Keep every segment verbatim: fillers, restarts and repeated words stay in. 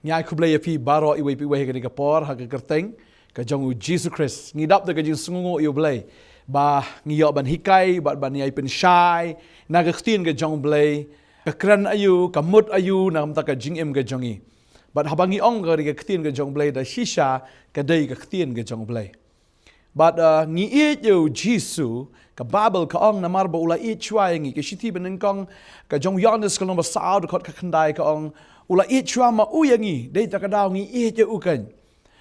Ngi ai khublei ïa phi baroh iwei pa iwei ha kane ka por ha ka kyrteng ka jong u Jisu Khrist. Ngi dap da ka jingsngewnguh ïa u Blei ba ngi ïoh ban hikai bad ban ïai pynshai na ka ktien ka jong u Blei. Ka kren aïu, ka mut aïu na ka bynta ka jingim ka jong ngi. Bad haba ngi ong ka dei ka ktien ka jong u Blei, da shisha ka dei ka ktien ka jong u Blei. Bad uh, ngi ïeit ïa u Jisu, ka Baibl ka ong, namar ba u la ïeit shuwa ïa ngi. Ka shithi banyngkong ka jong u Ïoannis ka lynnong ba saw, dkhot ka khyndai ka ong, u la ïeit shuwa ma u ïa ngi. Dei ta ka daw ngi ïeit ïa u keiñ.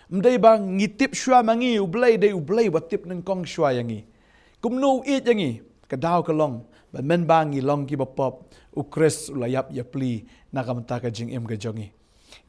Ym dei ba ngi tip shuwa ma ngi, u Blei dei u Blei ba tip nyngkong shuwa ïa ngi. Kumno u ïeit ïa ngi? Ka daw ka long ba mynba ngi long ki bapop, u Khrist u la ïap ïapli na ka bynta ka jingim ka jong ngi.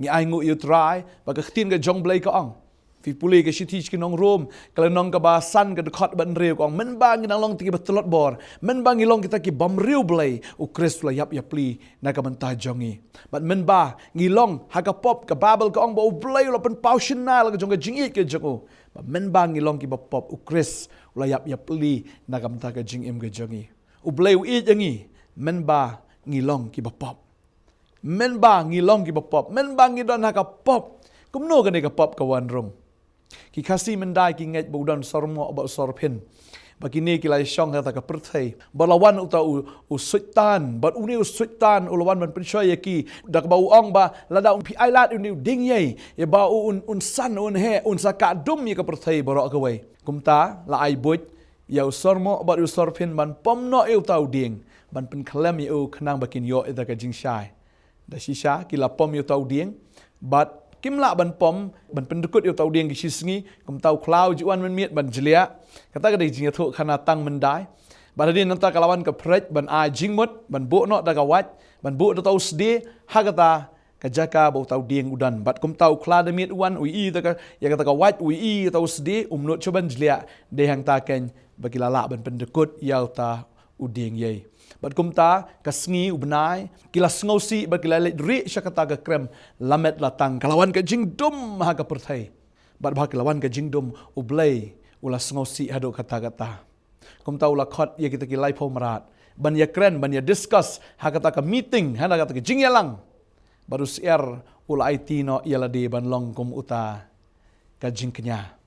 Ngi ainguh ïa u Trai ba ka ktien ka jong u Blei ka ong. Phi pule ka shithi sha ki nong Rom, ka lynnong kaba san, ka dkhot ba hynriew ka ong, mynba ngi nang long kita kiba tlot bor, mynba ngi long kita ki bym riewblei, u Khrist u la ïap ïapli na ka bynta jong ngi. Bad mynba ngi long ha ka pop, ka Baibl ka ong ba u Blei u la pynpaw shynna la ka jong ka jingïeit ka jong u. Bad mynba ngi long ki bapop, u Khrist u la ïap ïapli na ka bynta ka jingim ka jong ngi. U Blei u ïeit ïa ngi mynba ngi long ki bapop. Mynba ngi long ki bapop, mynba ngi don ha ka pop. Kumno kane ka pop ka wan rung? Ki Khasi mynta ki ngeit ba u don u Sormoh bad u Sorphin, ba kine ki la shong ha kata ka pyrthei. Bad la wan uta u, u Soitan, bad une u Soitan u la wan ban pynshoi ïa ki, da kaba u ong ba lada phi ailad ïa une u dieng ïei, ïa ba u un, un san, un heh, un sa kah dum ïa ka pyrthei baroh kawei. Kumta la ai buit ïa u Sormoh bad u Sorphin ban pom noh ïa uta u dieng, ban pynkhlem ïa u khnang ba kin ïoh ïa ka jingshai. Da shisha ki la pom ïa uta u dieng, bad kim lah ban pom, ban pyndykut ïa uta u dieng ki shi sngi. Kumta u khlaw ju wan mynmiet ban jliah. Kata ka dei jingïathuh khana tang mynta. Bad hadien nangta ka la wan ka pyrthei ban ai jingmut, ban buh noh da ka wait, ban buh da uta u sdie ha kata ka jaka ba uta u dieng u don. Bad kumta u khlaw da miet u wan, u ïohi da ka, ïa kata ka wait, u ïohi ïa uta u sdie, um nud shuh ban jliah. Dei hangta keiñ ba ki la lah ban pyndykut ïa uta u dieng ïei. Bad kumta ka sngi u bnai, ki la sngewsih bad ki la leit rieh sha kata ka krem, la met la tang, ka la wan ka jingdum ha ka pyrthei. Bad ba ka la wan ka jingdum, u Blei u la sngewsih haduh katta katta. Kumta u la khot ïa kita ki laiphew mrad ban ïakren, ban ïa discuss ha kata ka meeting, ha kata ka jingïalang. Bad u syiar u la aiti noh ïa lade ban long kum uta ka jingkñia.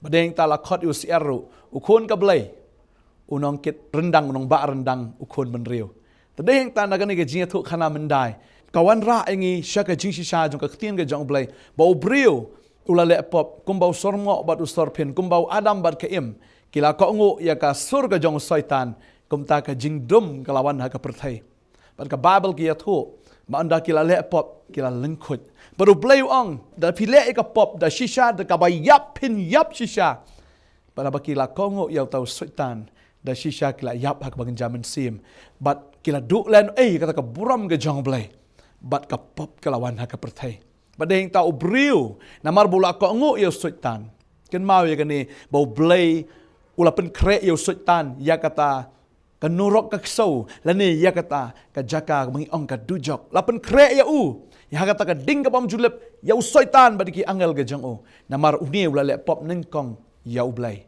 Bad dei hangta la khot ïa u syiar ruh, u khun ka Blei, u nongkit ryndang, u nongbah ryndang, u khun bynriew. Te dei hangta na kane ka jingïathuh khana mynta, ka wanrah ïa ngi sha ka jingshisha jong ka ktien ka jong u Blei, ba u briew u la leh pop kumba u Sormoh bad u Sorphin, kumba u Adam bad ka Im ki la kohnguh ïa ka sur ka jong u Soitan. Kumta ka jingdum ka la wan ha ka pyrthei. Bad ka Baibl ka ïathuh ba ynda ki la leh pop, ki la lyngkhuit. Bad u Blei u ong, da phi leh ïa ka pop, da shisha da kaba ïap phin ïap shisha. Bad haba ki la kohnguh ïa uta u Soitan, da shisha ki la ïap ha kaba kynja mynsiem. Bad ki la duh lehnohei ïa kata ka burom ka jong u Blei. Bad ka pop ka la wan ha ka pyrthei. Bad dei hangta u briew, namar ba u la kohnguh ïa u Soitan. Kynmaw ïa kane, ba u Blei u la pynkhreh ïa u Soitan ïa kata ka nurok ka ksew, lane ïa kata ka jaka kaba ngi ong ka dujok. La pynkhreh ïa u ïa ha kata ka ding ka bym ju lip, ïa u Soitan bad ki angel ka jong u. Namar une u la leh pop nyngkong ïa u Blei.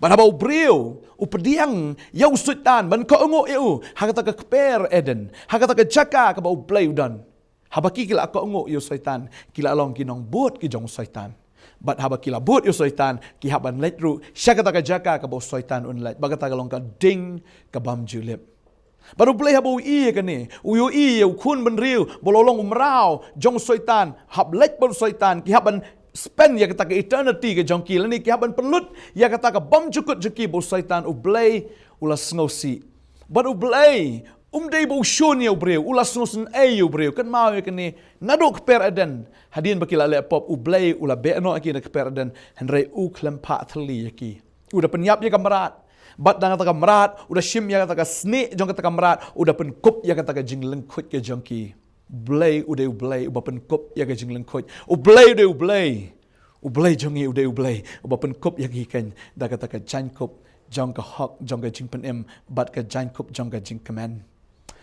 Bad haba u briew u pdiang ïa u Soitan ban kohnguh ïa u ha kata ka kper Eden, ha kata ka jaka kaba u Blei u don. Haba ki, ki la kohnguh ïa u Soitan, ki la long ki nongbud ki jong u Soitan. Bad haba ki la bud ïa u Soitan, ki hap ban leit ruh sha kata ka jaka kaba u Soitan un leit, ba kata ka long ka ding ka bym ju lip. Bad u Blei haba u ïohi ïa kane, u ïohi ïa u khun bynriew ba u la long u mraw jong u Soitan, hap leit bad u Soitan, ki hap ban spend ïa kata ka eternity ka jong ki, lane ki hap ban pynlut ïa kata ka bymjukut jong ki bad u Soitan. U Blei u la sngewsih. Bad u Blei um dei ba u shun ïa u briew, u la sngewsynei ïa u briew. Kynmaw ïa kane, naduh kper Eden, hadien ba ki la leh pop, u Blei u la beh noh ïa ki na kper Eden, hynrei u khlem phah thylli ïa ki. U da pynïap ïa ka mrad. Bad na kata ka mrad, u da shim ïa kata ka snieh jong kata ka mrad, u da pynkup ïa kata ka jinglyngkhuit ka jong ki. Blei u dei u Blei uba pynkup ïa ka jinglyngkhuit. U Blei u dei u Blei. U Blei jong ngi u dei u Blei uba pynkup ïa ki keiñ da kata ka jaiñkup jong ka hok, jong ka jingpynim, bad ka jaiñkup jong ka jingkmen.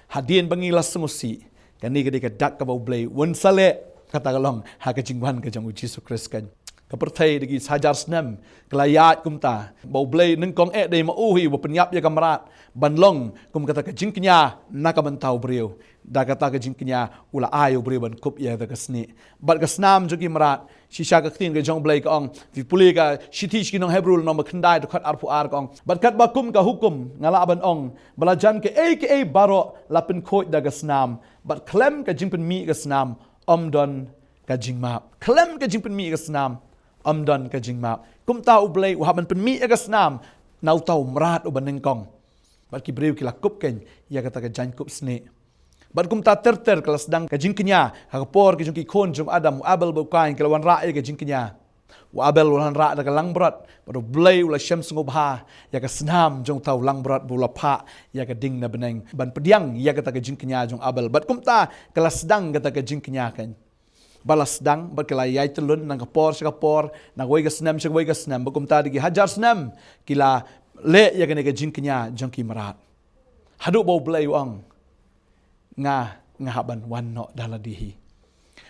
Hadien ba ngi la sngewsih, kane ka dei ka dak kaba u Blei un sa leh, kata ka long ha ka jingwan ka jong u Jisu Khrist keiñ. Ka pyrthei da ki hajar snem ka la ïaid kumta, ba U Blei nyngkong eh dei ma u hi uba pynïap ïa ka mrad ban long kum kata ka jingkñia na ka bynta u briew. Da kata ka jingkñia u la ai u briew ban kup ïa kata ka snieh. Bad ka snam jong ki mrad, shisha ka ktien ka jong U Blei ka ong, phi pule ka shithi sha ki nong Hebru lynnong ba khyndai dkhot arphew ar ka ong, bad katba kum ka hukum nga lah ban ong ba la jan kaei kaei baroh la pynkhuid da ka snam, bad khlem ka jingpynmih ka snam ym don ka jingmap. Khlem ka jingpynmih ka snam ym don ka jingmap. Kumta U Blei u hap ban pynmih ïa ka snam na uta u mrad uba nyngkong. Bad ki briew ki la kup keiñ ïa kata ka jaiñkup snieh. Bad kumta ter ter ka la sdang ka jingkñia ha ka por ki jong ki khun jong u Adam, u Abel bad u Kain ki la wanrah ïa ka jingkñia. U Abel u la wanrah da ka langbrot, bad U Blei u la shem sngewbha ïa ka snam jong uta u langbrot ba u la phah ïa ka ding na bneng ban pdiang ïa kata ka jingkñia jong u Abel. Bad kumta ka la sdang kata ka jingkñia keiñ. Ba la sdang, bad ka la ïai tylun na ka por sha ka por, na kawei ka snem sha kawei ka snem, bad kumta da ki hajar snem ki la leh ïa kane ka jingkñia jong ki mrad. Haduh ba U Blei u ong, nga, nga hap ban wan noh da lade hi.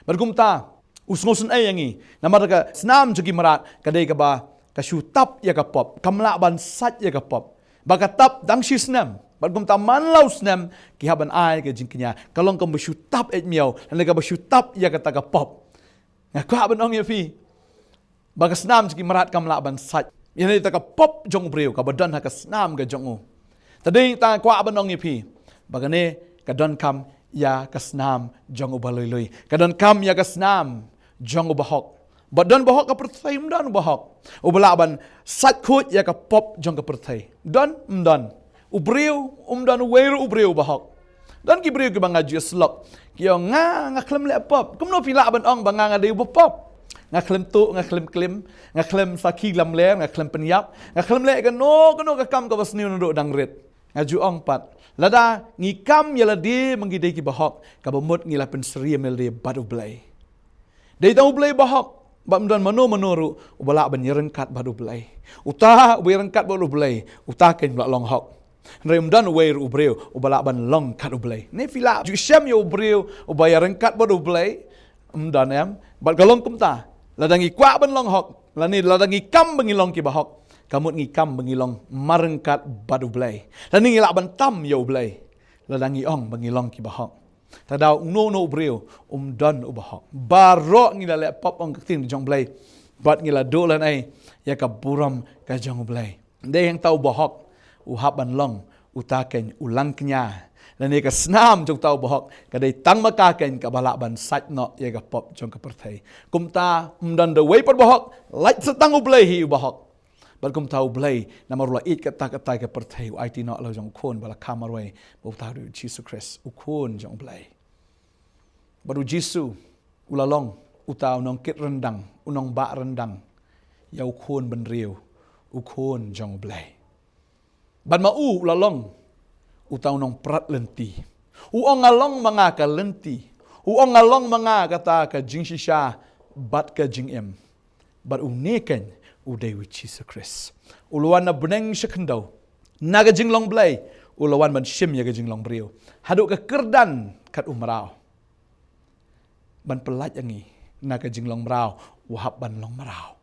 Bad kumta u sngewsynei ïa ngi, namar ka snam jong ki mrad ka dei kaba ka shu tap ïa ka pop, kam lah ban sait ïa ka pop. Ba ka tap dang shi snem, bad kumta man la u snem ki hap ban ai ka jingkñia. Ka long kaba shu tap eit miaw, lane kaba shu tap ïa kata ka pop. Nga kwah ban ong ïa phi ba ka snam jong ki mrad kam lah ban sait ïa kata ka pop jong u briew kaba don ha ka snam ka jong u. Te dei ta kwah ban ong ïa phi ba kane ka donkam ïa ka snam jong u ba lui lui, ka donkam ïa ka snam jong u ba hok. Ba don ba hok ka pyrthei, ym don ba hok uba lah ban sait khuid ïa ka pop jong ka pyrthei. Don, ym don. U briew, ym don uwei ruh u briew ba hok. Don ki briew kiba nga ju ïa slok, ki ong, nga, nga khlem leh pop. Kumno phi lah ban ong ba nga, nga dei uba pop? Nga khlem tuh, nga khlem klim, nga khlem sakhi lamler, nga khlem pynïap, nga khlem leh kano kano ka kam kaba sniew naduh dang rit. Nga ju ong pat, lada ngi kam ïa lade ba ngi dei kiba hok, kaba mut ngi la pynsyriem ïa lade bad U Blei. Dei tang U Blei ba hok, bad ym don mano mano ruh uba lah ban ïaryngkat bad U Blei. Uta uba ïaryngkat bad U Blei, uta keiñ ba la long hok. Hynrei ym don uwei ruh u briew uba lah ban long kat U Blei. Ne phi lah ju shem ïa u briew uba ïaryngkat bad U Blei? Ym don, em. Bad ka long kumta, lada ngi kwah ban long hok, lane lada ngi kam ba ngi long kiba hok, ka mut ngi kam ba ngi long marryngkat bad U Blei. Lane ngi lah ban tam ïa U Blei lada ngi ong ba ngi long kiba hok. Te daw uno uno u briew um don uba hok. Baroh ngi la leh pop, ong ka ktien jong U Blei, bad ngi la duh lane ïa ka burom ka jong U Blei. Dei hangta uba hok u hap ban long uta keiñ u langkñia. Lane ka snam jong uta uba hok ka dei tang ma ka keiñ kaba lah ban sait noh ïa ka pop jong ka pyrthei. Kumta ym don da uwei pat ba hok, lait sa tang U Blei hi uba hok. Bad kumta U Blei, namar u la ïeit katta katta ïa ka pyrthei, u aiti noh la u jong u khun ba la kha marwei, ba uta u dei U Jisu Khrist, u khun jong U Blei. Bad U Jisu u la long uta u nongkit ryndang, u nongbah ryndang ïa u khun bynriew, u khun jong U Blei. Bad ma u u la long uta u nongprat lynti. U ong, nga long ma nga ka lynti. U ong, nga long ma nga kata ka jingshisha bad ka jingim. Bad une keiñ u dei U Jisu Khrist. U la wan na bneng sha khyndew na ka jinglong Blei, u la wan ban shim ïa ka jinglong briew. Haduh ka kyrdan kat u mraw, ban pyllait ïa ngi na ka jinglong mraw, u hap ban long mraw.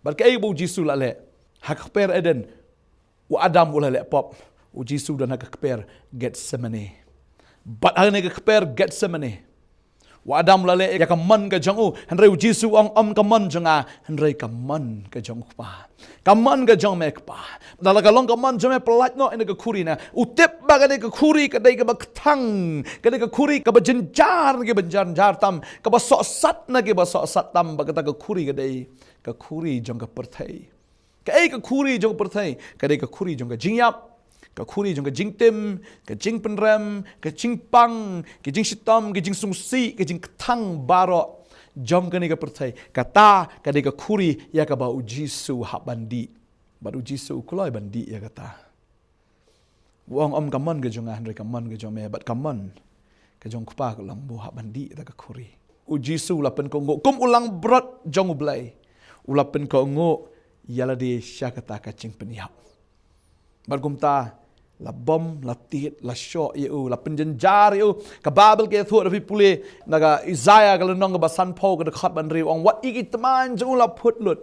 Bad kaei ba U Jisu u la leh ha ka kper Eden? U Adam u la leh pop, U Jisu u don ha ka kper Getsemane. Bad ha kane ka kper Getsemane, u Adam u la leh ïa ka mon ka jong u, hynrei U Jisu u ong, ym ka mon jong nga, hynrei ka mon ka jong U Kpa. Ka mon ka jong me Kpa. Lada ka long ka mon jong me, pyllait noh ïa kane ka khuri, na u tip ba kane ka khuri ka dei kaba kthang, ka dei ka khuri kaba jynjar na kiba jynjar tam, kaba sohsat na kiba sohsat tam, ba kata ka khuri ka dei ka khuri jong ka pyrthei. Kaei ka khuri jong ka pyrthei? Ka dei ka khuri jong ka jingïap, ka khuri jong ka jingtim, ka jingpynrem, ka jingpang, ka jingshitom, ka jingsngewsih, ka jingkthang baroh jong kane ka pyrthei. Kata ka dei ka khuri ïa kaba U Jisu u hap ban dih. Bad U Jisu u kloi ban dih ïa kata. U ong, ym ka mon ka jong nga, hynrei ka mon ka jong me, bad ka mon ka jong U Kpa ka long ba u hap ban dih ïa kata ka khuri. U Jisu u la pynkohnguh kum u langbrot jong U Blei. U la pynkohnguh ïa lade sha kata ka jingpynïap. Bad kumta La bom, la tied, la shoh ïa u, la pynjynjar ïa u. Ka Baibl ka ïathuh, lada phi pule na ka Isaïah ka lynnong kaba sanphew, ka dkhot ba hynriew, ong, wat ïa ki tmaiñ jong u la phut lut.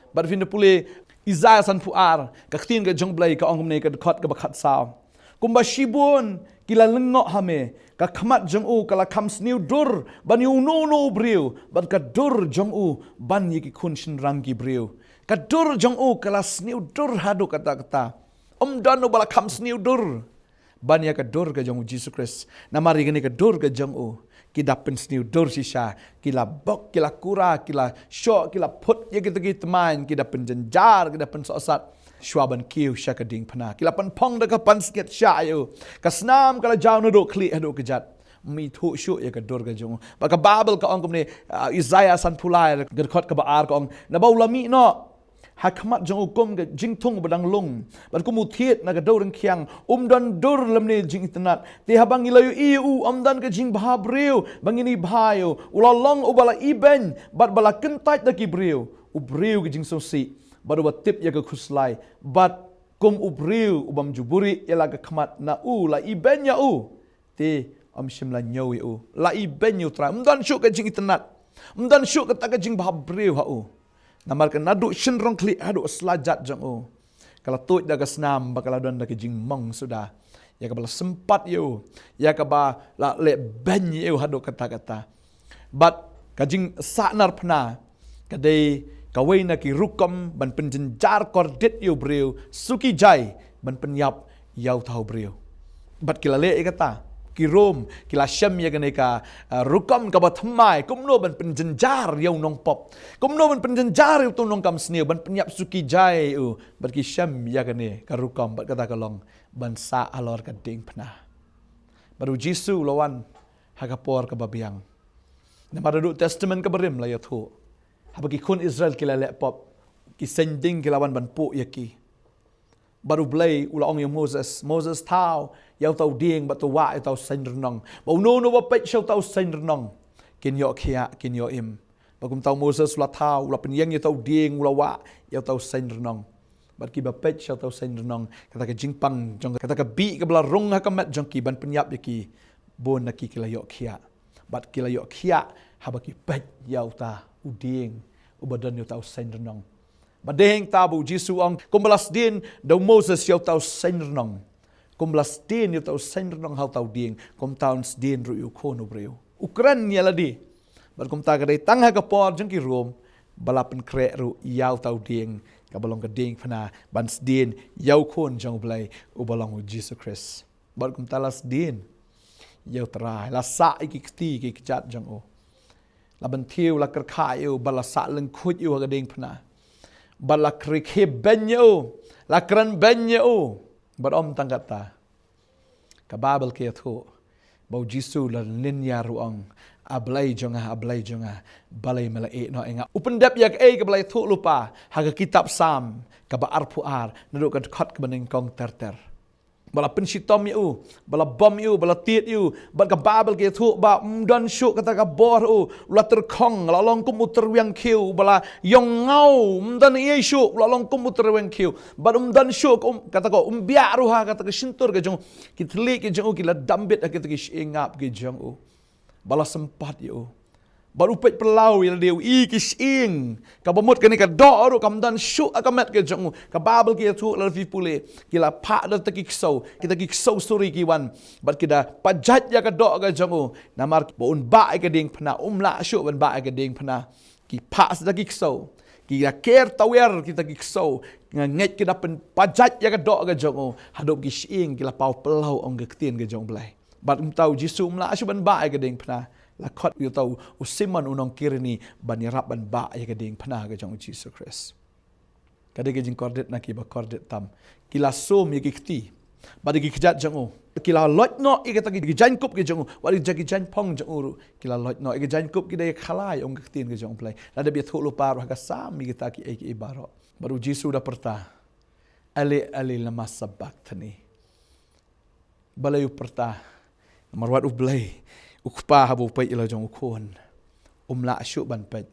Bad phin da pule Isaïah sanphew ar, ka ktien ka jong U Blei ka ong kumne, ka dkhot kaba khatsaw: Kumba shibun ki la lyngngoh ha me, ka khmat jong u ka la kham sniew dur ban ïa uno uno u briew, bad ka dur jong u ban ïa ki khun shynrang ki briew. Ka dur jong u ka la sniew dur haduh katta katta. Ym don uba la kham sniew dur ban ïa ka dur ka jong u Jisu Khrist. Namar ïa kane ka dur ka jong u, ki da pynsniew dur shisha, ki la bok, ki la kura, ki la shoh, ki la phut ïa kita ki tmaiñ, ki da pynjynjar, ki da pynsohsat, shuwa ban kiew sha ka diengphna. Ki la pynphong da ka pansngiat shah ïa u. Ka snam ka la jaw naduh khlieh haduh kjat. Ym ithuh shuh ïa ka dur ka jong u. Bad ka Baibl ka ong kumne, ah, Isaïah sanphew lai, ka dkhot kaba ar ka ong: Naba u la mih noh ha khmat jong u kum ka jingthung ba dang lung, bad kum u thied na ka dewryng khiang, um don dur lymne jingitynnad. Te haba ngi la ïohi ïa u, ym don ka jingbhabriew ba ngin ibha ïa u. U la long uba la ibeiñ bad ba la kyntait da ki briew, u briew ka jingsngewsih, bad uba tip ïa ka khuslai. Bad kum u briew u bym ju buhrieh ïa la ka khmat, na u la ibeiñ ïa u, te ym shym la ñiew ïa u. La ibeiñ ïa u Trai. Ym don shuh ka jingitynnad, ym don shuh kata ka jingbhabriew ha u. Namar ka naduh shynrong khlieh haduh slajat jong u, ka la tuid da ka snam, bad ka la don da ka jingmong suda, ïa kaba la sympat ïa u, ïa kaba la leh beiñ ïa u haduh katta katta. Bad ka jingsahnarphna ka dei kawei na ki rukom ban pynjynjar kordit ïa u briew, suki jai ban pynïap ïa uta u briew. Bad ki la leh ïa kata, ki Rom, ki la shem ïa kane ka, ah, rukom kaba thymmai, kumno ban pynjynjar ïa u nongpop, kumno ban pynjynjar ïa uta u nongkam sniew, ban pynïap suki jai ïa u. Bad ki shem ïa kane ka rukom, bad kata ka long ban sah halor ka diengphna. Bad u Jisu u la wan ha ka por kaba biang. Namar naduh Testament kaba rim la ïathuh, haba ki khun Israel ki la leh pop, ki seng ding ki la wan ban puh ïa ki. Bad U Blei u la ong ïa u Moses, Moses, thaw ïa uta u dieng bad to wah ïa uta u seng rnong. Bad uno uno uba peit sha uta u seng rnong, kin ïoh khiah, kin ïoh im. Bad kumta u Moses u la thaw, u la pynïeng ïa uta u dieng, u la wah ïa uta u seng rnong. Bad kiba peit sha uta u seng rnong, kata ka jingpang jong, kata ka bih kaba la rung ha ka met jong ki ban pynïap ïa ki, bun na ki ki la ïoh khiah. Bad ki la ïoh khiah haba ki peit ïa uta u dieng uba don ïa uta u seng rnong. Bad dei hangta ba u Jisu u ong, kumba la sdien da u Moses ïa uta u seng rnong, kumba la sdien ïa uta u seng rnong ha uta u dieng, kumta un sdien ruh ïa u Khun u briew. U kren ïa lade. Bad kumta ka dei tang ha ka por jong ki Rom ba la pynkhreh ruh ïa uta u dieng kaba long ka diengphna, ban sdien ïa u Khun jong U Blei uba long u Jisu Khrist. Bad kumta la sdien ïa u Trai, la sah ïa ki kti ki kjat jong u. La bynthiew, la kyrkhu ïa u, bad la sah lyngkhuid ïa u ha ka diengphna. Bad la kyrkhu beiñ ïa u, la kren beiñ ïa u. Bad ym tang kata, ka Baibl ka ïathuh ba u Jisu u la lynñiar, u ong, A Blei jong nga, A Blei jong nga, balei me la ïeh noh ïa nga. U pyndep ïa kaei kaba la ïathuh lypa ha ka kitab Salm kaba arphew ar, naduh ka dkhot kaba nyngkong ter ter. Ba la pynshitom ïa u, ba la bom ïa u, ba la tied ïa u, bad ka Baibl ka ïathuh ba ym don shuh kata ka bor ha u, u la tyrkhong, la long kum u tyrwiang khiew, ba la ïong ngaw, ym don ei ei shuh, u la long kum u tyrwiang khiew, bad ym don shuh, ka um, kata ka umbiah ruh ha kata ka shyntur ka jong u, ki thylliej ki jong u ki la dam bit ha kita ki shyieng ap ki jong u. Ba la sympat ïa u. Bad u peit phyllaw ïa lade, u i ki shyieng. Kaba mut kane ka doh ruh kam don shuh ha ka met ka jong u. Ka Baibl ka ïathuh lada phi pule, ki la phah da kita ki ksew, kita ki ksew suri ki wan. Bad ki da pajait ïa ka doh ka jong u. Namar ba un bah ïa ka diengphna, um lah shuh ban bah ïa ka diengphna. Ki phah sa da ki ksew. Ki da ker tawiar kita ki ksew. Nga ngeit ki da pynpajait ïa ka doh ka jong u. Haduh ki shyieng ki la paw phyllaw, ong ka ktien ka jong U Blei. Bad kumta u Jisu um lah shuh ban bah ïa ka diengphna. La khot ïa uta u Simon u nong Kirini ban ïarap ban bah ïa ka diengphna ka jong u Jisu Khrist. Ka dei ka jingkordit na kiba kordit tam. Ki la sum ïa ki kti. Bad ïa ki kjat jong u. Ki la loit noh ïa kita ki jaiñkup ki jong u. Bad ïa ki jaiñphong jong u ruh ki la loit noh. Ïa ki jaiñkup ki dei ïa khalai, ong ka ktien ka jong U Blei. La dep ïathuh lypa ruh ha ka Salm ïa kita kiei kiei baroh. Bad u Jisu u da pyrta, Eli, Eli, lama sabakthani. Balei u pyrta? Namar wat U Blei, U Kpa, haba u peit ïa la jong u Khun, um lah shuh ban peit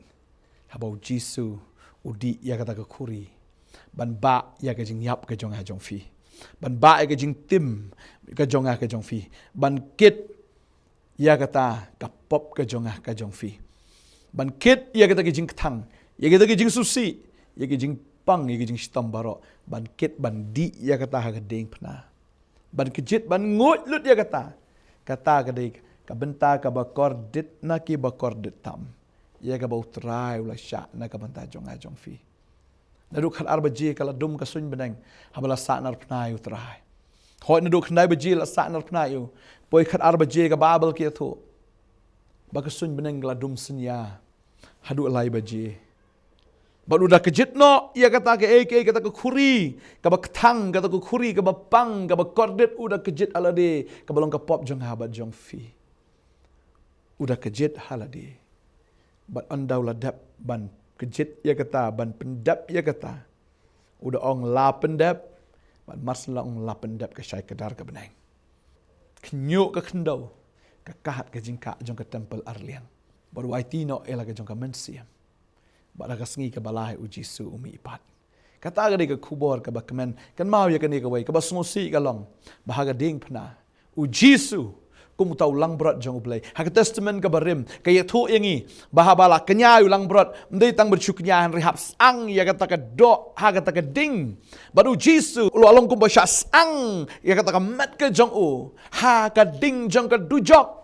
haba u Jisu u dih ïa kata ka khuri ban bah ïa ka jingïap ka jong nga jong phi. Ban bah ïa ka jingtim ka jong nga ka jong phi. Ban kit ïa kata ka pop ka jong nga ka jong phi. Ban kit ïa kata ka jingkthang, ïa kata ka jingsngewsih, ïa ka jingpang, ïa ka jingshitom baroh. Ban kit, ban dih ïa kata ha ka diengphna. Ban kjit, ban nguid lut ïa kata. Kata ka dei ka bynta kaba kordit na kiba kordit tam, ïa kaba U Trai u la shah na ka bynta jong nga jong phi. Naduh khatar baje ka la dum ka suiñ bneng haba la sahnarphna ïa U Trai. Hooid, naduh khyndai baje la sahnarphna ïa u. Poi khatar baje ka Baibl ka ïathuh ba ka suiñ bneng ka la dum synñia haduh lai baje. Bad u da kjit noh ïa kata kaei kaei, kata ka khuri kaba kthang, kata ka khuri kaba pang, kaba kordit, u da kjit ha lade, kaba long ka pop jong nga bad jong phi. U da kjit ha lade. Bad ynda u la dep ban kjit ïa kata, ban pyndep ïa kata, u da ong, la pyndep. Bad mar shen la ong la pyndep, ka shai kdar ka bneng. Khñiuh ka khyndew, ka kad ka jingkah jong ka templ arliang. Bad u aiti noh ïa la ka jong ka mynsiem. Bad ha ka sngi kaba lai U Jisu u mihpat. Kata ka dei ka khubor kaba kmen. Kynmaw ïa kane kawei kaba sngewsih ka long ba ha ka diengphna U Jisu kum uta u langbrot jong U Blei. Ha ka Testament kaba rim ka ïathuh ïa ngi ba haba la kñia ïa u langbrot, ym dei tang ban shu kñia hynrei hap sang ïa kata ka doh ha kata ka ding. Bad U Jisu u la long kumba shah sang ïa kata ka met ka jong u ha ka ding jong ka dujok.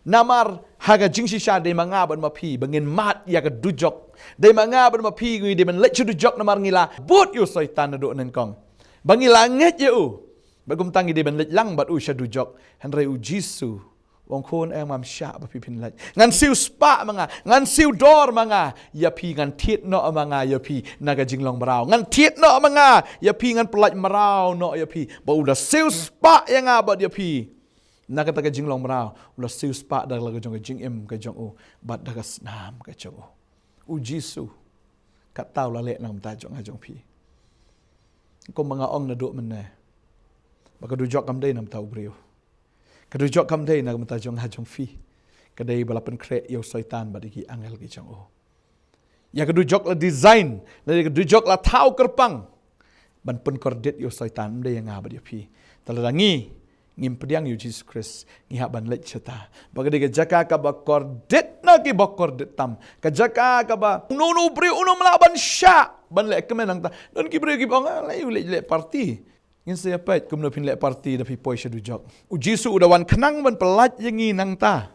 Namar ha ka jingshisha dei ma nga bad ma phi ba ngin mad ïa ka dujok. Dei ma nga bad ma phi ngi dei ban leit sha dujok namar ngi la bud ïa u Soitan naduh nyngkong. Ba ngi la ngeit ïa u. Bad kumta ngi dei ban leit lang bad u sha dujok. Hynrei U Jisu u ong, khun, ym shah ba phi phin leit. Ngan siew spah ma nga, ngan siew dor ma nga ïa phi, ngan thied noh ma nga ïa phi na ka jinglong mraw. Ngan thied noh ma nga ïa phi, ngan pyllait mraw noh ïa phi. Ba u da siew spah ïa nga bad ïa phi na kata ka jinglong mraw, u la siew spah da la ka jong ka jingim ka jong u bad da ka snam ka jong u. U Jisu katta u la leh na ka bynta jong nga jong phi. Kumba nga ong naduh mynne ba ka dujok kam dei na ka bynta u briew. Ka dujok kam dei na ka bynta jong nga jong phi. Ka dei ba la pynkhreh ïa u Soitan bad ïa ki angel ki jong u. Ïa ka dujok la design, lane ka dujok la thaw kyrpang ban pynkordit ïa u Soitan, ym dei ïa nga bad ïa phi. Te lada ngi ngim pdiang ïa u Jisu Khrist, ngi hap ban leit shata. Ba ka dei ka jaka kaba kordit na kiba kordit tam. Ka jaka kaba uno uno u briew um lah ban shah ban leh kmen nangta. Don ki briew kiba ong, ah, leit, leit, leit party. Ngin sa ïa peit kumno phin leh party da phi poi sha dujok. U Jisu u da wan khnang ban pyllait ïa ngi nangta.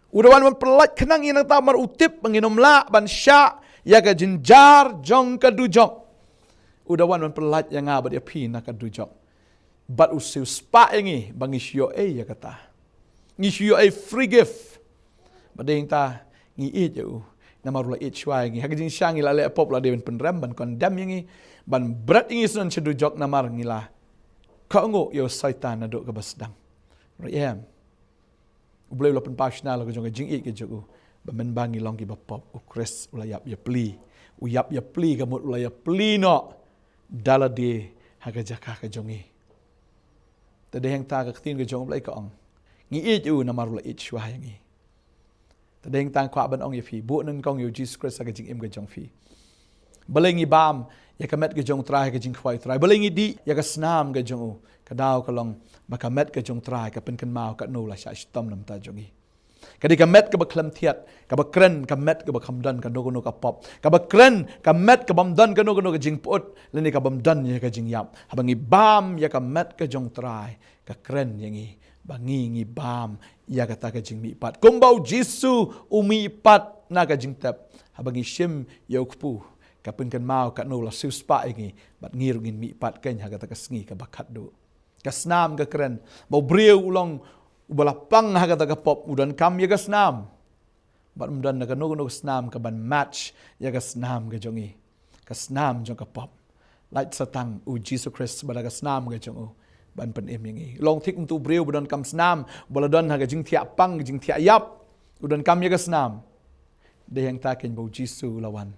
U da wan ban pyllait khnang ïa nangta namar u tip ba ngin ym lah ban shah ïa ka jynjar jong ka dujok. U da wan ban pyllait ïa nga bad ïa phi na ka dujok. Bad u siew spah ïa ngi ba ngi shu ïoh ei ïa kata. Ngi shu ïoh ei free gift. Bad dei hangta ngi ïeit ïa u namar u la ïeit shuwa ïa ngi. Ha ka jingshisha ngi la leh pop, la dei ban pynrem, ban condemn ïa ngi, ban bret ïa ngi shen sha dujok namar ngi la kohnguh ïa u Soitan naduh kaba sdang. Right, em. U Blei u la pynpaw shynna la ka jong ka jingïeit ka jong u ba mynba ngi long kiba pop, u Khrist u la ïap ïapli. U ïap ïapli ka mut u la ïapli noh da lade ha ka jaka ka jong ngi. Te dei hangta ka ktien ka jong u Blei ka ong, ngi ïeit ïa u namar u la ïeit shuwa ïa ngi. Te dei hangta nga kwah ban ong ïa phi, buh nyngkong ïa u Jisu Khrist ha ka jingim ka jong phi. Balei ngi bam ïa ka met ka jong u Trai ha ka jingkhawai u Trai? Balei ngi dih ïa ka snam ka jong u? Ka daw ka long ba ka met ka jong u Trai ka pynkynmaw katno u la shah shitom na ka bynta jong ngi. Ka dei ka met kaba khlem thied, kaba kren, ka met kaba kham don kano kano ka pop, kaba kren, ka met ka bym don kano kano ka jingpyut, lane ka bym don ïa ka jingïap. Haba ngi bam ïa ka met ka jong u Trai, ka kren ïa ngi ba ngi ngi bam ïa kata ka jingmihpat. Kumba u Jisu u mihpat na ka jingtep. Haba ngi shim ïa u kpu, ka pynkynmaw katno u la siew spah ïa ngi, bad ngi ruh ngin mihpat keiñ ha kata ka sngi kaba khatduh. Ka snam ka kren ba u briew u long uba la pang ha kata ka pop, u donkam ïa ka snam. Bad um don na kano kano ka snam ka ban match ïa ka snam ka jong ngi, ka snam jong ka pop. Lait sa tang u Jisu Khrist bad da ka snam ka jong u ban pynim ïa ngi. Long thik kumta u briew ba donkam snam, ba la don ha ka jingthiah pang, ka jingthiah ïap, u donkam ïa ka snam. Dei hangta keiñ ba u Jisu u la wan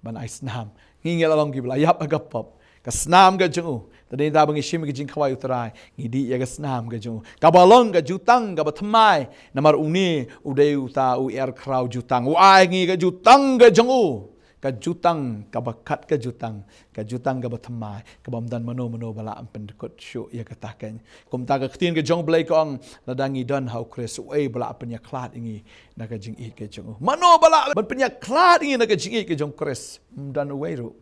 ban ai snam. Ngi ngi la long kiba la ïap ha ka pop. Ka snam ka jong u. Te dei hangta ba ngi shim ka jingkhawai u Trai, ngi dih ïa ka snam ka jong u, kaba long ka jutang kaba thymmai. Namar une u dei uta u er khraw jutang, u ai ngi ka jutang ka jong u. Ka jutang kaba kat ka jutang, ka jutang kaba thymmai, kaba ym don mano mano ba lah ban pyndkut shuh ïa kata keiñ. Kumta ka ktien ka jong U Blei ka ong, lada ngi don ha U Khrist, uei ba lah ban pynïakhlad ïa ngi na ka jingïeit ka jong u? Mano ba lah ban pynïakhlad ïa ngi na ka jingïeit ka jong U Khrist? Ym don uwei ruh.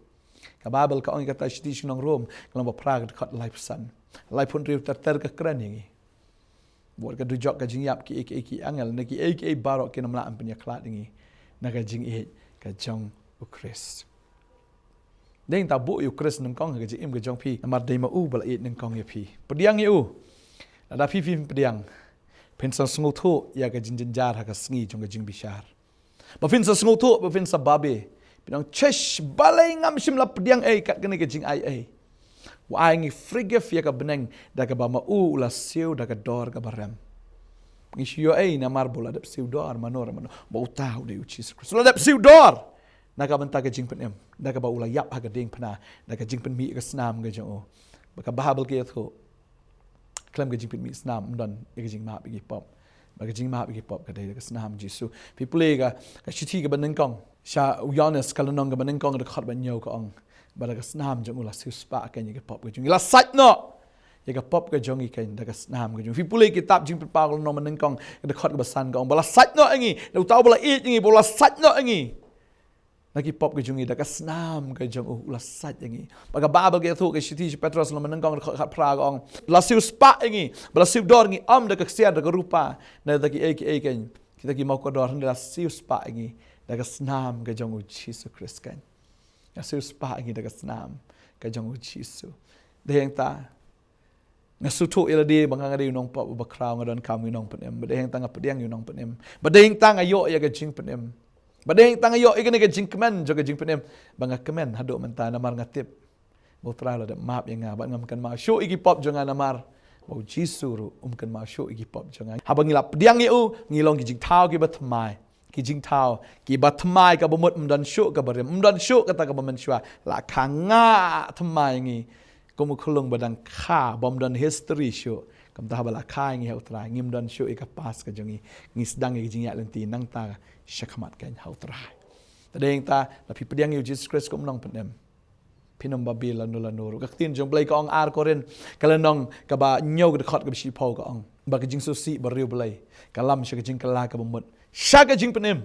Ka Baibl ka ong ïa kata, shithi sha ki nong Rom, ka lynnong ba phra, ka dkhot laiphew san. Laiphew hynriew ter ter ka kren ïa ngi. Bad ka dujok ka jingïap, kiei kiei ki angel, ne kiei kiei baroh kin ym lah ban pynïakhlad ïa ngi na ka jingïeit ka jong U Khrist. Dei hangta buh ïa U Khrist nyngkong ha ka jingim ka jong phi, namar dei ma u ba la ïeit nyngkong ïa phi. Pdiang ïa u. Lada phi phim pdiang, phin sa sngewthuh ïa ka jingjynjar ha ka sngi jong ka jingbishar. Ba phin sa sngewthuh, ba phin sa babe. Phin ong, "Chesh, balei ngam shym la pdiang ei kat kane ka jingaiei?" U ai ngi free gift ïa ka bneng, da kaba ma u u la siew da ka dor kaba rem. Ngi shu ïoh ei namar ba u la dep siew dor, mano re mano, ba uta u dei U Jisu Khrist. U la dep siew dor na ka bynta ka jingpynim, da kaba u la ïap ha ka diengphna, da ka jingpynmih ïa ka snam ka jong u. Ba ka Baibl ka ïathuh, khlem ka jingpynmih snam ym don ïa ka jingmap ïa ki pop. Ba ka jingmap ïa ki pop ka dei da ka snam Jisu. Phi pule ka, ka shithi kaba nyngkong sha u Ïoannis, ka lynnong kaba nyngkong, ka dkhot ba hynñiew, ka ong, ba da ka snam jong u la siewspah keiñ ïa ki pop ka jong ngi. La sait noh ïa ka pop ka jong ngi keiñ da ka snam ka jong u. Phi pule kitab Jingpynpaw, ka lynnong ba nyngkong, ka dkhot kaba san, ka ong, ba la sait noh ïa ngi, da uta uba la ïeit ïa ngi, ba u la sait noh ïa ngi na ki pop ka jong ngi, da ka snam ka jong u u la sait ïa ngi. Ba ka Baibl ka ïathuh, ka shithi sha u Petros, lynnong ba nyngkong, dkhot khatphra, ka ong, la siewspah ïa ngi, ba la siew dor ïa ngi, ym da ka ksiar, da ka rupa, ne da kiei kiei keiñ, kita ki mawkordor, hynrei la siewspah ïa ngi da ka snam ka jong U Jisu Khrist keiñ. La siewspah ïa ngi da ka snam ka jong U Jisu. Dei hangta nga sngewthuh ïa lade ba nga, nga dei u nongpop uba khraw, nga donkam u nongpynim. Ba dei hangta nga pdiang ïa u nongpynim. Ba dei hangta nga ïoh ïa ka jingpynim. Ba dei hangta nga ïoh ïa kane ka jingkmen jong ka jingpynim ba nga kmen haduh mynta, namar nga tip ba U Trai u la dep map ïa nga, bad ngam kynmaw shuh ïa ki pop jong nga, namar ba U Jisu ruh um kynmaw shuh ïa ki pop jong nga. Haba ngi la pdiang ïa u, ngi long ki jingthaw kiba thymmai. Ki jingthaw kiba thymmai, kaba mut ym don shuh kaba rim, ym don shuh kata kaba mynshuwa. La kha nga thymmai ïa ngi kum u khunlung ba dang kha, bym don history shuh. Kumta haba la kha ïa ngi ha U Trai, ngim don shuh ïa ka past ka jong ngi. Ngi sdang ïa ka jingïaid lynti nangta shakhmat keiñ ha U Trai. Te dei hangta, lada phi pdiang ïa U Jisu Khrist kum u nongpynim, phin ym babe lano lano ruh. Ka ktien jong U Blei ka ong, Ar Korinth, ka lynnong kaba hynñiew, ka dkhot kaba shiphew, ka ong, ba ka jingsngewsih ba riewblei ka lam sha ka jingkylla kaba mut, sha ka jingpynim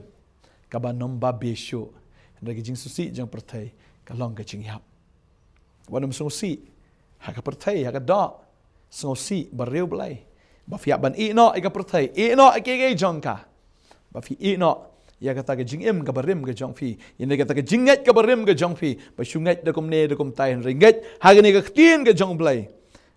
kaba nym babe shuh. Hynrei ka jingsngewsih jong pyrthei ka long ka jingïap. Wat nym sngewsih ha ka pyrthei, ha ka doh. Sngewsih ba riewblei. Ba phi hap ban ïeh noh ïa ka pyrthei, ïeh noh ïa kiei kiei jong ka. Ba phi ïeh noh ïa kata ka jingim kaba rim ka jong phi, ïa kata ka jingngeit kaba rim ka jong phi. Ba shu ngeit da kumne da kumtai, hynrei ngeit ha kane ka ktien ka jong U Blei.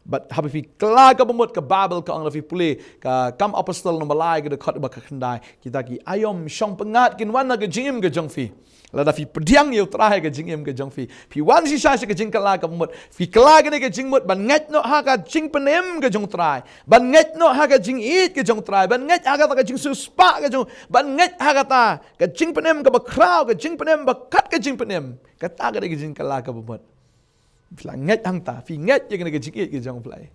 Bad haba phi kylla kaba mut, ka Baibl ka ong, lada phi pule ka Kam Apostol lynnong ba lai, ka dkhot ba khatkhyndai, kita ki aïom shongpyngngad kin wan na ka jingim ka jong phi. Lada phi pdiang ïa U Trai ha ka jingim ka jong phi, phi wan shisha sha ka jingkylla kaba mut, phi kylla kane ka jingmut ban ngeit noh ha ka jingpynim ka jong U Trai, ban ngeit noh ha ka jingïeit ka jong U Trai, ban ngeit ha kata ka jingsiewspah ka jong, ban ngeit ha kata ka jingpynim kaba khraw, ka jingpynim ba kat ka jingpynim. Kata ka dei ka jingkylla kaba mut. Phi la ngeit hangta, phi ngeit ïa kane ka jingïeit ka jong U Blei,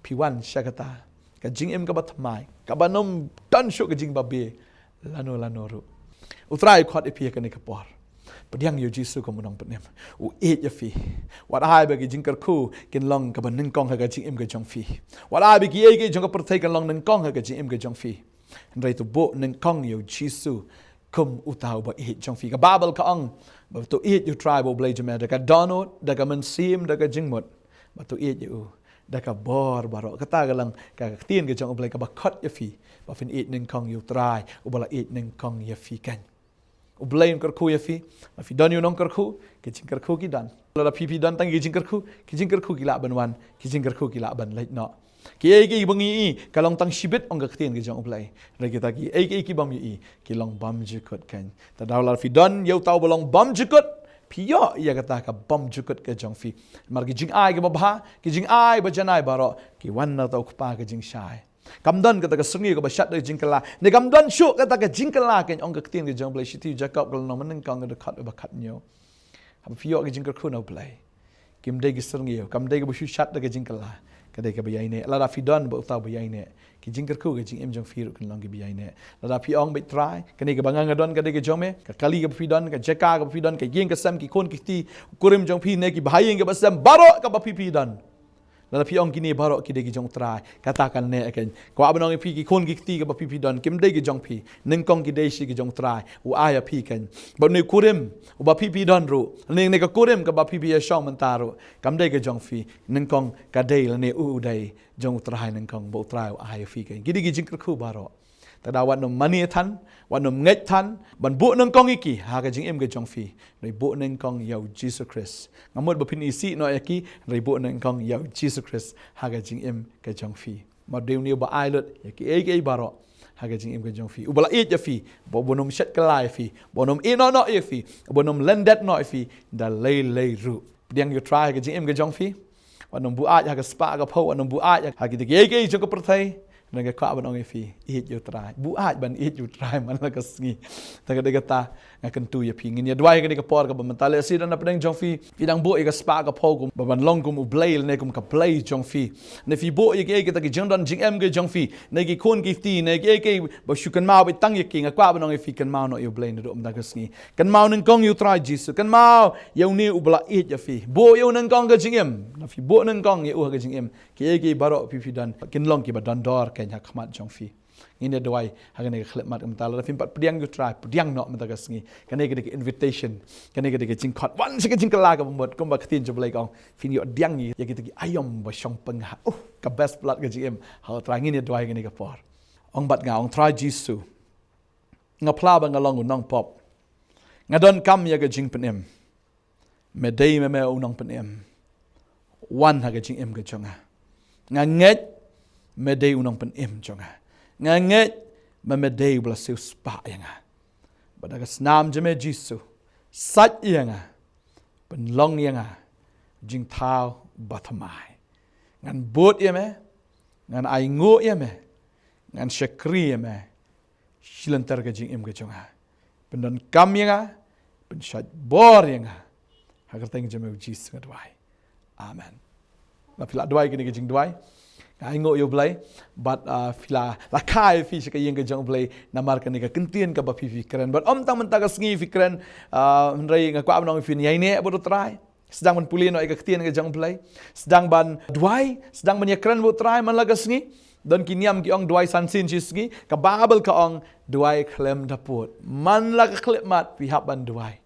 phi wan sha kata ka jingim kaba thymmai, kaba nym don shuh ka jingbabe lano lano ruh. U Trai u khot ïa phi ha kane ka por. Pdiang ïa U Jisu kum u nongpynim. U ïeit ïa phi. Wat ai ba ki jingkyrkhu kin long kaba nyngkong ha ka jingim ka jong phi. Wat ai ba kiei kiei jong ka pyrthei kan long nyngkong ha ka jingim ka jong phi. Hynrei to buh nyngkong ïa U Jisu kum uta uba ïeit jong phi. Ka Baibl ka ong ba to ïeit ïa U Trai bad U Blei jong me da ka dohnud, da ka mynsiem, da ka jingmut. Ba to ïeit ïa u da ka bor baroh. Kata ka long ka ktien ka jong U Blei kaba khot ïa phi ba phin ïeit nyngkong ïa U Trai uba la ïeit nyngkong ïa phi keiñ. U Blei un kyrkhu ïa phi. Lada phi don ïa u nongkyrkhu, ki jingkyrkhu ki don. Lada phi, phi don tang ki jingkyrkhu, ki jingkyrkhu ki lah ban wan, ki jingkyrkhu ki lah ban leit noh. Kiei kiei ba ngi ïohi ka long tang shibit, ong ka ktien ka jong U Blei. Hynrei kita kiei kiei ki bym ïohi ki long bymjukut keiñ. Te lada phi don ïa uta uba long bymjukut, phi ïoh ïa kata ka bymjukut ka jong phi. Namar ki jingai kiba bha, ki jingai ba janai baroh ki wan na uta U Kpa ka jingshai. Kam don kata ka syrngiew kaba shad da ka jingkylla, ne kam don shuh kata ka jingkylla keiñ, ong ka ktien ka jong U Blei, shithi u Jakob ka lynnong ba nyngkong, ka dkhot ba khathynñiew. Haba phi ïoh ka jingkyrkhu na U Blei, kim dei ka syrngiew, kam dei kaba shu shad da ka jingkylla. Ka dei kaba ïaineh. Lada phi don bad uta uba ïaineh, ki jingkyrkhu ka jingim jong phi ruh kin long kiba ïaineh. Lada phi ong, bad Trai, kane kaba nga nga don ka dei ka jong me, ka kali kaba phi don, ka jaka kaba phi don, ka ïing ka sem, ki khun ki kti, u kurim jong phi ne ki bahaïing kiba sem, baroh kaba phi phi don. Lada phi ong kine baroh ki dei ki jong Trai, kata kan neh kein. Kwah ban ong ïa phi, ki khun ki kti kaba phi phi don, kim dei ki jong phi. Nyngkong ki dei shi ki jong Trai, u ai ïa phi kein. Bad une u kurim uba phi phi don ruh, ne, ne ka kurim kaba phi phi ïashong mynta ruh, kam dei ka jong phi. Nyngkong ka dei lane u dei jong u Trai nyngkong, bad u Trai u ai ïa phi kein. Ki dei ki jingkyrkhu baroh. Te da wat nym mane than, wat nym ngeit than ban buh nyngkong ïa ki ha ka jingim ka jong phi. Hynrei buh nyngkong ïa u Jisu Khrist. Nga mut ba phin isih noh ïa ki, hynrei buh nyngkong ïa u Jisu Khrist ha ka jingim ka jong phi. Namar dei une uba ai lut ïa kiei kiei baroh ha ka jingim ka jong phi. Uba la ïeit ïa phi, ba, uba nym shet kylla ïa phi, uba nym ïehnoh noh ïa phi, uba nym lyndet noh ïa phi da lei lei ruh. Pdiang ïa u Trai ha ka jingim ka jong phi. Wat nym buaid ha ka spah ka phew, wat nym buaid ha kita kiei kiei jong ka pyrthei. Nga kwah ban ong ïa phi, ïeit ïa u Trai. Buaid ban ïeit ïa u Trai man la ka sngi. Te ka dei kata nga kyntu ïa phi. Ngin ïa duwai ha kane ka por kaba mynta. Lehse don na pdeng jong phi, phi dang buh ïa ka spah ka phew kum ba ban long kum u blei lane kum ka blei jong phi. Ne phi buh ïa kiei kita ki jingdon jingem ki jong phi, ne ki khun ki kti, ne kiei kiei ba shu kynmaw beit tang ïa ki. Nga kwah ban ong ïa phi, kynmaw noh ïa u Blei naduh mynta ka sngi. Kynmaw nyngkong ïa u Trai Jisu. Kynmaw ïa une uba la ïeit ïa phi. Buh ïa u nyngkong ka jingim. Lada phi buh nyngkong ïa u ha ka jingim, kiei kiei baroh phi phi don kin long kiba don dor kein ha khmat jong phi. Ngin ïa duwai ha kane ka khyllipmat mynta. Lada phim pat pdiang ïa u Trai, pdiang noh mynta ka sngi. Kane ka dei ka invitation. Kane ka dei ka jingkhot. Wan sha ka jingkylla kaba mut, kumba ka ktien jong u Blei ka ong, phin ïoh pdiang ïa kita ki aïom ba shong pyngngad. Uh, ka best palat ka jingim ha u Trai. Ngin ïa duwai ha kane ka por. Ong bad nga, ong Trai Jisu, nga phla ba nga long u nongpop. Nga donkam ïa ka jingpynim. Me dei me me u nongpynim. Wan ha ka jingim ka jong nga. Nga ngeit me dei u nongpynim jong nga. Nga ngeit me me dei uba la siewspah ïa nga. Bad da ka snam jong me Jisu, sait ïa nga, pynlong ïa nga jingthaw bathymmai. Ngan bud ïa me, ngan ainguh ïa me, ngan shakri ïa me shilynter ka jingim ka jong nga. Pyndonkam ïa nga, pynshait bor ïa nga. Ha ka kyrteng jong me u Jisu nga duwai. Amen. Lada phi lah duwai kine ki jingduwai, nga ainguh ïa u Blei. Bad, ah, phi lah, lah kha ïa phi sha ka ïing ka jong u Blei namar kane ka ktien kaba phi phi kren. Bad ym tang mynta ka sngi phi kren, ah, hynrei nga kwah ban ong ïa phi, ïaineh bad u Trai. Sdang ban pule noh ïa ka ktien ka jong u Blei. Sdang ban duwai, sdang ban ïakren bad u Trai man la ka sngi. Don ki niam ki ong duwai san sien shi sngi. Ka Baibl ka ong duwai khlem da pud. Man la ka khyllipmat phi hap ban duwai.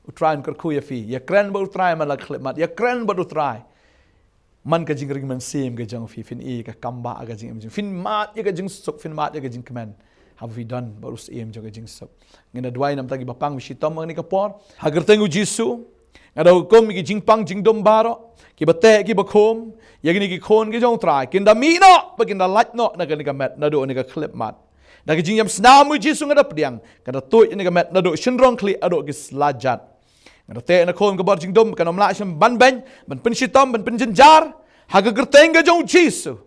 U Trai un kyrkhu ïa phi. Ïakren bad u Trai man la ka khyllipmat. Ïakren bad u Trai man ka jingring mynsiem ka jong phi. Phin ïoh ïa ka kam ba ka jingim jong phi. Phin mad ïa ka jingsuk, phin mad ïa ka jingkmen. Haba phi don bad u Syiem jong ka jingsuk. Ngin ïa duwai namar kita kiba pang ba shitom ha kane ka por. Ha ka kyrteng u Jisu, nga da hukum ïa ki jingpang jingdum baroh, kiba teh kiba khum ïa kine ki khun ki jong u Trai, kin da mih noh bad kin da lait noh na kane ka met naduh kane ka khyllipmat. Da ka jingïam snam u Jisu nga da pdiang, ka da tuid ïa kane ka met naduh shynrong khlieh haduh ki slajat. Nga da teh na khun ka bor jingdum, kan ym lah shuh ban beiñ, ban pynshitom, ban pynjynjar ha ka kyrteng ka jong u Jisu.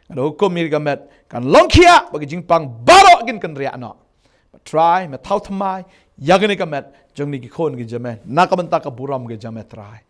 Nga da hukum ïa ka met kan long khiah bad ki jingpang baroh kin kynriah noh. Bad Trai, me thaw thymmai ïa kane ka met jong kine ki khun ki jong me na ka bynta ka burom ka jong me Trai.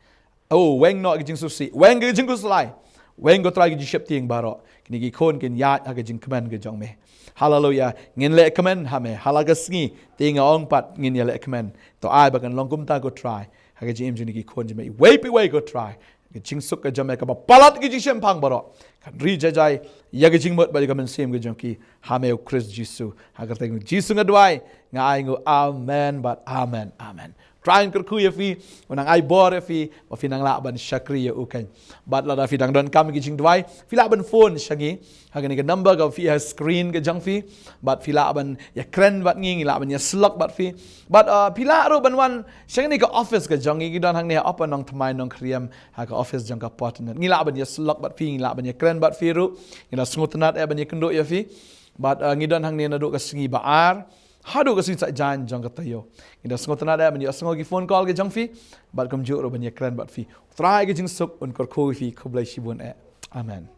Oh, weng noh ka jingsngewsih, weng ka jingkhuslai, weng ko Trai ka jingsheptieng baroh. Kine ki khun kin ïaid ha ka jingkmen ka jong me. Haleluya. Ngin leh kmen ha me ha la ka sngi. Te nga ong pat ngin ïa leh kmen. To ai ba kan long kumta ko Trai ha ka jingim jong kine ki khun jong me iwei pa iwei ko Trai. Ka jingsuk ka jong me kaba palat ka jingshemphang baroh, kan ri jai jai ïa ka jingmut bad ïa ka mynsiem ka jong ki ha me u Khrist Jisu. Ha ka kyrteng u Jisu nga duwai, nga ainguh, amen bad amen, amen. Trai un kyrkhu ïa phi, un nang ai bor ïa phi ba phin nang lah ban shakri ïa u kein. Bad lada phi dang donkam ïa ki jingduwai, phi lah ban phone sha ngi ha kane ka number kaba phi ïoh ha screen ka jong phi. Bad phi lah ban ïakren bad ngi, ngi lah ban ïasyllok bad phi. Bad, uh, phi lah ruh ban wan sha kane ka office ka jong ngi, ngi don hangne ha Upper Nongthymmai Nongkhriem, ha ka office jong ka Portnet. Ngi lah ban ïasyllok bad phi, ngi lah ban ïakren bad phi ruh. Ngi da sngewtynnat eh ban ïakynduh ïa phi. Bad, uh, ngi don hangne naduh ka sngi ba ar haduh ka sngi Saitjaiñ jong ka taïew. Ngi da sngewtynnat eh ban ïohsngew ki phone call ka jong phi bad kumjuh ruh ban ïakren bad phi. U Trai ka jingsuk un kyrkhu ïa phi. Khublei shibun eh. Amen.